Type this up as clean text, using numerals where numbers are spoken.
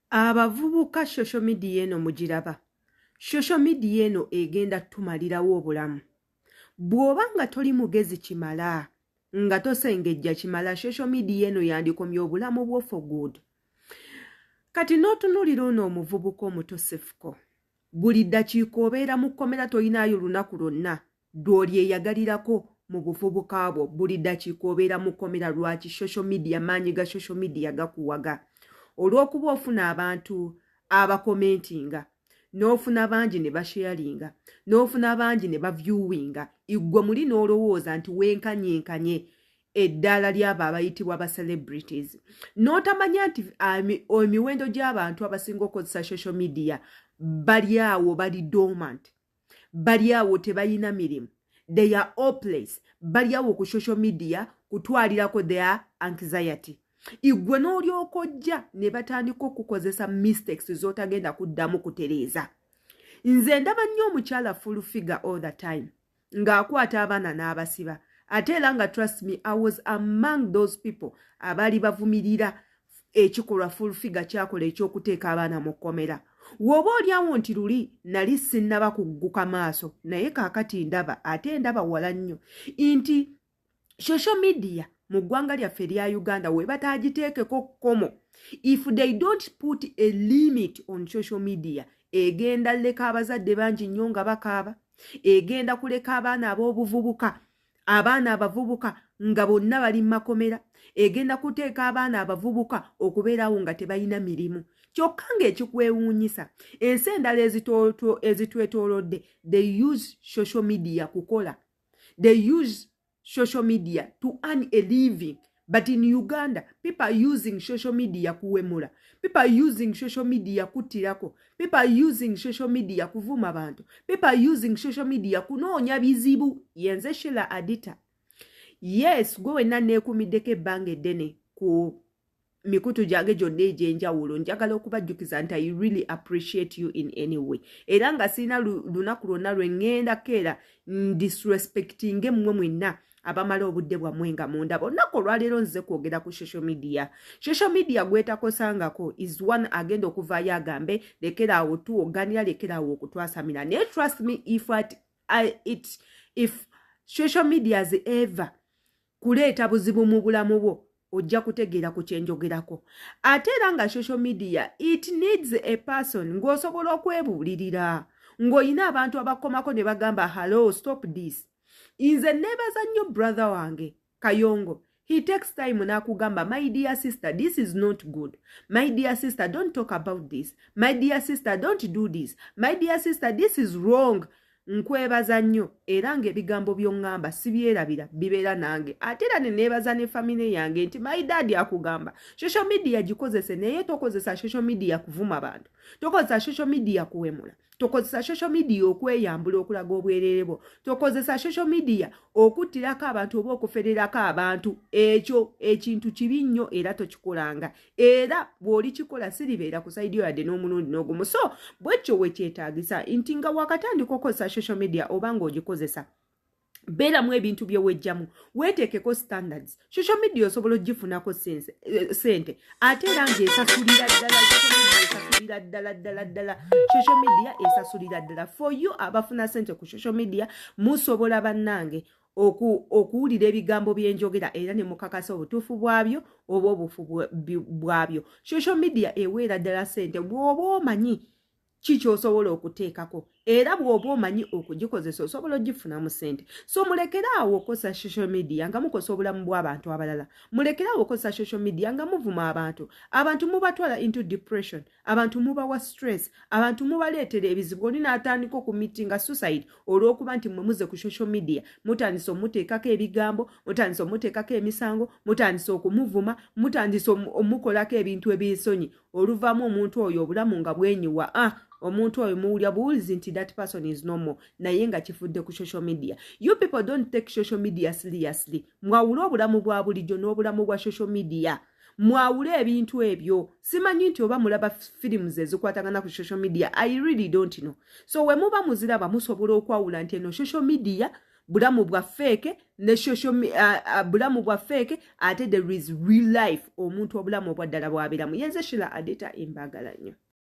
Abavubuka, social media eno mugiraba? Social media eno egenda tumalirawo obulamu. Bw'oba nga toli mugezi kimala, nga tosengejja kimala, social media eno yandikomya obulamu bwo for good. Kati n'otunuulira ono omuvubuka omuto Sefuko, buli ddakiika obeera mu kkomera, toyinaayo lunaku lwonna lw'olyeyagalirako mu buvubuka bwo. Buli ddakiika obeera mu kkomera. Lwaki? Social media, maanyi ga social media gakuwaga. Olw'okuba ofuna abantu abacommentinga, n'ofuna bangi ne basharinga, n'ofuna bangi ne baviewinga, iggwe muli n'olowooza nti wenkanyenkanye eddaala ly'abo abayitibwa ba celebrities, n'otamanya nti emiwendo gy'abantu abasinga okukozesa social media bali awo, bali dormant, bali awo tebalina mirimu, they are hopeless, bali awo ku social media kutwalirako their anxiety. Igwe n'olyoka ojja ne batandika okukozesa mistakes z'otagenda kuddamu kutereeza. Nze ndaba nnyo omukyala Full Figure all the time ng'akwata abaana n'abasiba, ate era nga, trust me, I was among those people abaali bavumirira ekikolwa Full Figure kyakola ekyokuteeka abaana mu kkomera. W'oba oliawo nti luli nali sinnaba kugguka maaso, naye kaakati ndaba, ate ndaba wala nnyo, nti social media mu ggwanga lyaffe erya Uganda we bataagiteekeko kkomo, if they don't put a limit on social media, egenda leka abazadde bangi nnyo nga bakaaba, egenda kuleka abaana ab'obuvubuka, abaana abavubuka nga bonna bali mu makomera, egenda kuteeka abaana abavubuka okubeerawo nga tebalina mirimu. Kyokka ng'ekikwewuunyisa, ensi endala ezitwetoolodde, they use social media kukola, they use social media to earn a living, but in Uganda people are using social media kuwemula, people are using social media kuttirako, people are using social media kuvuma bantu, people are using social media kunoonya bizibu. Yenze Shila Adita. Yes, gwe wenna neekumiddeko ebbanga eddene ku mikutu gyange gyonna egy'enjawulo, njagala okubajjukiza nti I really appreciate you in any way, era nga sirina lunaku lwonna lwe ŋŋenda keera ndisrespectinge mmwe mwenna abamala obudde bwammwe nga mundaba. Olunaku olwaleero nzize kwogera ku social media. Social media gwetakosangako is one agenda okuvaayo agambe, "Lekeraawo tuwoganira, lekeraawo okutwasamira." Naye trust me, if, at, I, it, if social medias ever kuleeta buzibu mu bulamu bwo, ojja kutegeera ku kyenjogerako. Ate era nga social media, it needs a person ng'osobola okwebuulirira, ng'olina abantu abakomako ne bagamba, "Hallo, stop this." Nze neebaza nnyo brother wange Kayongo. He takes time n'akugamba, "My dear sister, this is not good. My dear sister, don't talk about this. My dear sister, don't do this. My dear sister, this is wrong." Nkwebaza nnyo, era ng'ebigambo by'oŋŋamba sibyerabira, bibeera nange. Ate era ne neebaza ne famire yange nti my dad akugamba, "Social media gikozese, naye tokozesa social media kuvuma bantu, tokozesa social media kuwemula, tokozesa social media okweyambula okulaga obwerere bwo, tokozesa social media okuttirako abantu oba okufererako abantu. Ekyo ekintu kibi nnyo era tokikolanga, era bw'olikikola siribeera ku side yadde n'omulundi n'ogumu." So bwekyo wekyetaagisa nti nga wakatandika okukozesa social media oba ng'ogikozesa, beeramu ebintu bye wejjamu, weeteekeko standards. Social media osobola ogifunako sente, ate era ng'esasulira ddala. Esasulira ddala ddala ddala. Social media esasulira ddala. For you abafuna sente ku social media, musobola bannange okuwulira ebigambo byenjogera era ne mukakasa obutuufu bwabyo oba obufu bwabyo. Social media eweera ddala sente bw'oba omanyi ki kyosobola okuteekako, era bw'oba omanyi okugikozesa osobola ogifunamu ssente. So mulekere awo okukozesa social media nga mukosa obulamu bw'abantu abalala. Mulekere awo okukozesa social media nga muvuma abantu. Abantu mubatwala into depression, abantu mubawa stress, abantu mubaleetera ebizibu. Oli n'atandika okucommittinga suicide olw'okuba nti mmwe muze ku social media mutandise omuteekako ebigambo, mutandise omuteekako emisango, mutandise okumuvuma, mutandise omukolako ebintu ebyensonyi. Oluvaamu omuntu oyo obulamu nga bwenyiwa. Ah, omuntu oyo muwulya buwulizi nti that person is normal, naye nga kifudde ku social media. You people don't take social media seriously. Mwawule obulamu bwa bulijjo n'obulamu bwa social media, mwawule ebintu ebyo. Simanyi nti oba mulaba films ezikwatagana ku social media, I really don't know. So we muba muziraba, musobola okwawula nti eno social media. Bulamu bwa fake ne social, bulamu bwa fake, ate there is real life, omuntu obulamu obwaddala bwabeeramu. Yenze Shila Adeta, embagala nnyo.